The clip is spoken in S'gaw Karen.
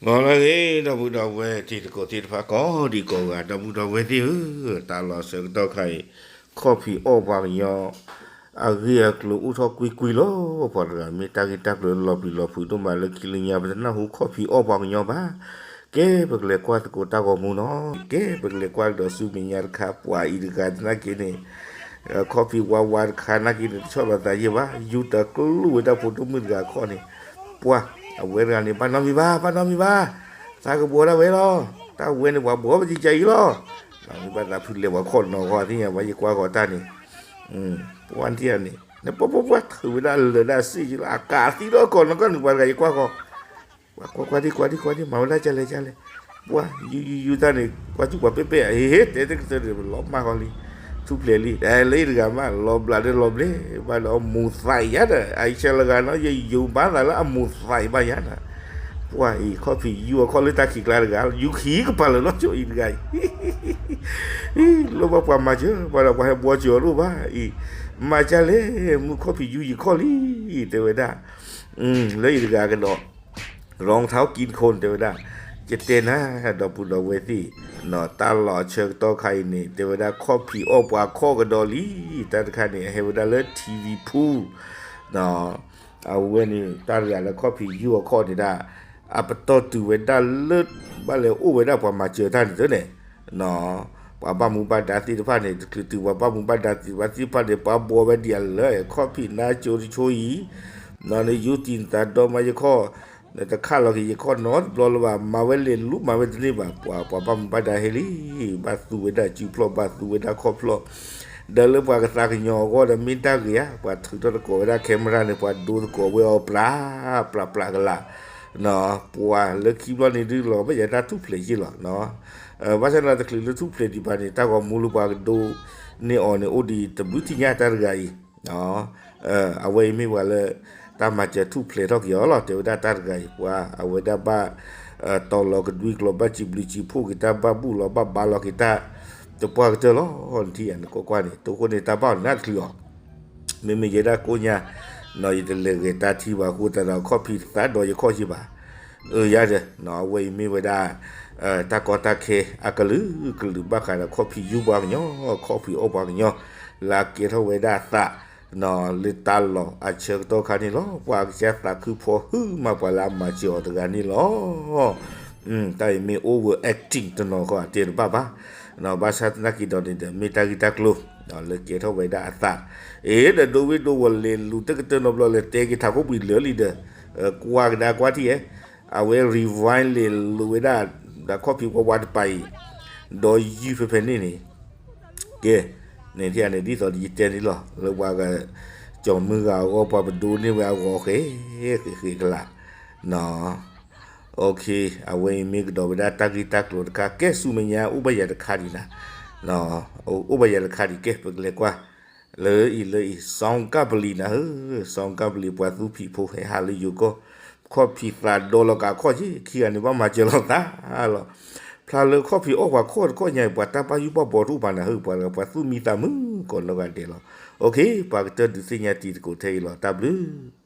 လီၤလၢအဂ့ၤ ဒီပုၢ်ဒီဝဲၢ်တံၤသကိးသ့ၣ်တဖၣ် ကိးဒံကိးဂၤ ဒီပုၢ်ဒီဝဲၢ်သ့ၣ်ဧၢ, တၢ်လီၢ်ဆၢကတီၢ်ခါအံၤ ခီၣ်ဖံးအီၣ်ပှၤကညီ အဂ့ၢ်အကျိၤအိၣ်ထီၣ်ကွ့ၢ်ကွ့ၢ်လီၤ. ပှၤတဂၤမ့ၢ်တၢ်ဂ့ၢ်တၢ်ကျိၤလီၤပျံၤလီၤဖုးဒိၣ်မးလၢခံလၢညါ ပတနၢ်ဟူခီၣ်ဖံးအီၣ်ပှၤကညီဘၣ်. ကဲပကလဲၤကွၢ်သကိးတၢ်ဂီၤမူနီၤ, ကဲပကလဲၤကွၢ်ကဒီးဆူမဲာ်ညါတခါ ပှၤအံၤတဂၤသနာ်က့န့ၣ် ခီၣ်ဖံးဝါဝါတခါနာ်က့န့ၣ် တဆီၣ်လီၤသးယဲၢ်ဘၣ်, ယူၤတကျိၣ်ဝဲဒၣ်ဖိဒိၣ်မုၣ်တဂၤအခီၣ်န့ၣ်, ပှၤ အဝဲတဂၤန့ၣ် ဘၣ်နီတမံၤဘၣ်, ဘၣ်နီတမံၤဘၣ်, သးကဘှီဒၣ်ဝဲလီၤ, တၢ်ဝဲန့ၣ်ပှၤဘှီပတံကါအံၤလီၤ, ဘၣ်သးဖုးလဲၤပှၤခီၣ်နီၤဃီသ့ၣ်ညါ ပှၤယကွၢ်ဃီတၢ်န့ၣ်, ပှၤတံၢ်န့ၣ် နပှၤပှၤပှၤထုးဝဲဒၣ်လၢာ်ဒၣ်စ့ၢ်ကီးလီၤ အကးသံလီၤကီးနီၢ်ကီၢ်န့ၣ် ပှၤတဂၤယကွၢ်ဃီ ပှၤကွၢ်ကွၢ်ဒံကွၢ်ဒံကွၢ်ဒံ မၤဝဲဒၣ်ကလဲၣ်ကလဲၣ်, ပှၤယူၤယူၤယူၤတၢ်န့ၣ် ကွၢ်စူၣ်ပှၤပဲၣ်ပဲၣ် အဟ့ တဲတကတၢၢ်ဒီး လီၤမၢ်ဃီလံ, ထူၣ်ဖျဲးလံ, လၢအံၤတဂၤမး လီၤဘျးဒီးလီၤဘျဲၣ်ဘၣ်ဒီး အမိၢ်သးအံၤယါဒီး အအံၤဆၢလီၤဂာ်နီၤ ယယိၤဘၣ်သးလၢအမိၢ်သးအံၤဘၣ်ယါနီၤ, ပှၤအံၤ ခီၣ်ဖံးယူၤအခီၣ်လၢတၢ်ခံးကျါတဂၤ ယူၤခံကပၤလၢာ်နီၢ်ကၠိအံၤတဂၤအံၤ လၢဘၣ်ပှၤမၤစၢၤ ဘၣ်ဒီးပှၤဟဲဘှီစၢၤအီၤတအိၣ်ဘၣ်အံၤ, မၤကလဲၣ် မုၢ်ခီၣ်ဖံးယူၤယံၤခီၣ်လံ, တဲဝဲဒၣ် လၢအံၤတဂၤကဒီး ရီထါကံတခိၣ်န့ၣ် တဲဝဲဒၣ်, ယတဲနၤ ဒီပုၢ်ဒီဝဲၢ်သ့ၣ်, တၢ်လီၢ်အဆၢကတီၢ်ခါအံၤန့ၣ် တဲဝဲဒၣ်ခီၣ်ဖံးအီၣ်ပှၤခီၣ်ကဒီးလံ, တၢ်တခါန့ၣ် အဟဲဝဲဒၣ်လၢ ထံဝံဖူ အဝဲန့ၣ် တၢ်တဂၤလၢခီၣ်ဖံးယူၤအခီၣ်န့ၣ်ဒၣ် အပတီၢ်တုၤဝဲဒၣ်လၢ ဘၣ်လဲၤအိၣ်ဝဲဒၣ်ပှၤမၤစၢၤတၢ်န့ၣ်တန့ၣ် ပှၤဘၣ်မူဘၣ်ဒါသ့ၣ်တဖၣ်န့ၣ် တချုးတုၤပှၤဘၣ်မူဘၣ်ဒါသ့ၣ်တဖၣ်သ့ၣ်တဖၣ်န့ၣ် ပှၤဘှီဝဲဒ်အလၢ ခီၣ်ဖံးနါကၠိတဆိအံၤ, နယူၤတံၢ်နသးဒီမါယခီၣ်, နတခးလီၤက့ၤယခီၣ်နီတဘျီလၢၤဘၣ်, မၤဝဲလဲၤလူၤမၤဝဲတန့ၢ်ဘၣ်, ပှၤ ပှၤဘၣ်မူဘၣ်ဒါဟဲလံ, ဘၣ်သူဝဲဒၣ်စုဖျီၣ် ဘၣ်သူဝဲဒၣ်ခီၣ်ဖျီၣ်, ဒီးလၢပှၤကသးကညီၤအဂီၢ်ဒီးမ့ၢ်တၢ်ဂ့ၤဧါ, ပှၤထုးထီၣ်သကိးဝဲဒၣ် camera န့ၣ် ပှၤဒိသကိးဝဲအီၤပျၢ် ပျၢ်ပျၢ်ကလာ် ပှၤလၢခံဘျီန့ၣ်ဒုးလီၤ ဘၣ်ယၤတၢ်ထူၣ်ဖျဲးယ့ၢ်လီၤ, ဘၣ်ဆၣ်ဒီးတချုးလၢထူၣ်ဖျဲးဒံးဘၣ်န့ၣ် တၢ်ဂီၤမူလၢပှၤကဒိးန့ၢ်အီၤန့ၣ် အိၣ်ဒံးတဘျုးထံၣ်ညါတၢ်တဂၤအံၤ, အဝဲအံၤမ့ၢ်ပှၤလၢ တၢ်မၤစၢၤထူၣ်ဖျဲးထီၣ်က့ၤအီၤလီၤ တဲဝဲဒၣ်တၢ်တဂၤအံၤ ပှၤအဝဲဒၣ်ဘၣ် တီၤလီၤကဒွံကျိာ် ဘၣ်စံးဘျုးစံးဖှိၣ်က့ၤတၢ် ဘၣ်ဘူၣ်လီၤဘၣ်ဘါလီၤက့ၤတၢ် တပှၢ်ကတၢၢ်လီၤ, နထံၣ်ယၤန့ၣ်ကွၢ်ကွၢ်န့ၣ် တိခိၣ်န့ၣ်တၢ်ဘၣ်အီၤန့ၣ်နၢ်တချုးအီၤ မ့မ့ၢ်ယဲဒၣ်ကိးညါ, ယတလဲၤဂဲၤတၢ်ထံဘၣ်အဃိသတးဒီး ခီၣ်ဖံးတသးဒီးယခီၣ်ယ့ဘၣ်, အၢယၤဒီး အဝဲအံၤမ့ၢ်ဝဲဒၣ် တၢ်ကီတၢ်ခဲအကလုာ်ကလုာ်ဘၣ်ဃးဒီး ခီၣ်ဖံးယူၤပှၤကညီ ခီၣ်ဖံးအီၣ်ပှၤကညီ လၢအကဲထီၣ်ဝဲဒၣ်အသး လၢတၢ်လီၢ်အဆၢကတီၢ်ခါန့ၣ်လီၤ. ပှၤကစၢ်သးခုဖီဟုမးပှၤလၢအမၤစၢၤအီၤတဂၤန့ၣ်လီၤ. တၢ်အံၤမ့ၢ် over acting တနီၤဃီအတဲတဘၣ်ဘၣ်, ဘၣ်ဆၣ်သနာ်က့ဒီးန့ၣ်ဒီး မ့ၢ်တၢ်ဂ့ၢ်တၢ်ကျိၤ လၢကဲထီၣ်ဝဲဒၣ်အသး, အ့ ဒီးဒိဝ့ၢ်ဒိဝီၤလဲၤလူၤတကတၢၢ်နီတဘျီ လဲၤတဲက့ၤထးခိၣ်ပှံၤလၢာ်လံဒီး ကွၢ်ကဒါကွၢ်ထံၣ်ဧါ, အဝဲ rewind လဲၤလူၤဝဲဒၣ် ဒီးခီၣ်ဖံးဝါဝါတပၤအံၤ ဒီးယုၢ်ဖဲဖဲန့ၣ်န့ၣ် ကဲ န့ၣ်ထံၣ်န့ၣ် ဒ်သိးယတဲန့ၣ်လီၤ လၢပှၤက ကၠီၤမုၢ်ဂၤအဂီၢ် ပှၤပဒိးန့ၢ်ဝဲအဂီၤဃဲ ဃဲဃဲကလာ် အဝဲအံၤမ့ၢ်ကဒီးဝဲဒၣ်တၢ်ဂ့ၢ်တၢ်ကျိၤတခါ ကဲဆူမဲာ်ညါ အိၣ်ဘၣ်ယၤတခါဒံးနၤ, အိၣ်ဘၣ်ယၤတခါဒံး ကဲ ပကလဲၤကွၢ် လၢအံၤလၢအံၤ စီကပလံၤနၤဧၢ, စီကပလံၤ ပှၤသူဖံးဖိဟဲဟးလၢယိၤကီၢ် ခီၣ်ဖံးသးဒီလီၤကးခီၣ်က့ၤ ခံဂၤန့ၣ်ဘၣ်မၤစၢၤလိာ်သးလီၤ. ဖျါလၢခီၣ်ဖံးအီၣ်ပှၤခီၣ်တခီၣ်ညါအံၤ ပှၤတၢ်ဘၣ်ယိၣ်ဘၣ်ဘှီတအိၣ်ဘၣ်နၤဧၢ, ပှၤတဂၤပှၤသူၣ်မံသးမုာ်ကိးနီၢ်ဂၤဒဲးလီၤ. အိၣ်ခ့ ပှၤကတၢၢ်ဒုးသ့ၣ်ညါတံၤသကိးထဲအံၤလီၤ. တၢ်ဘျုး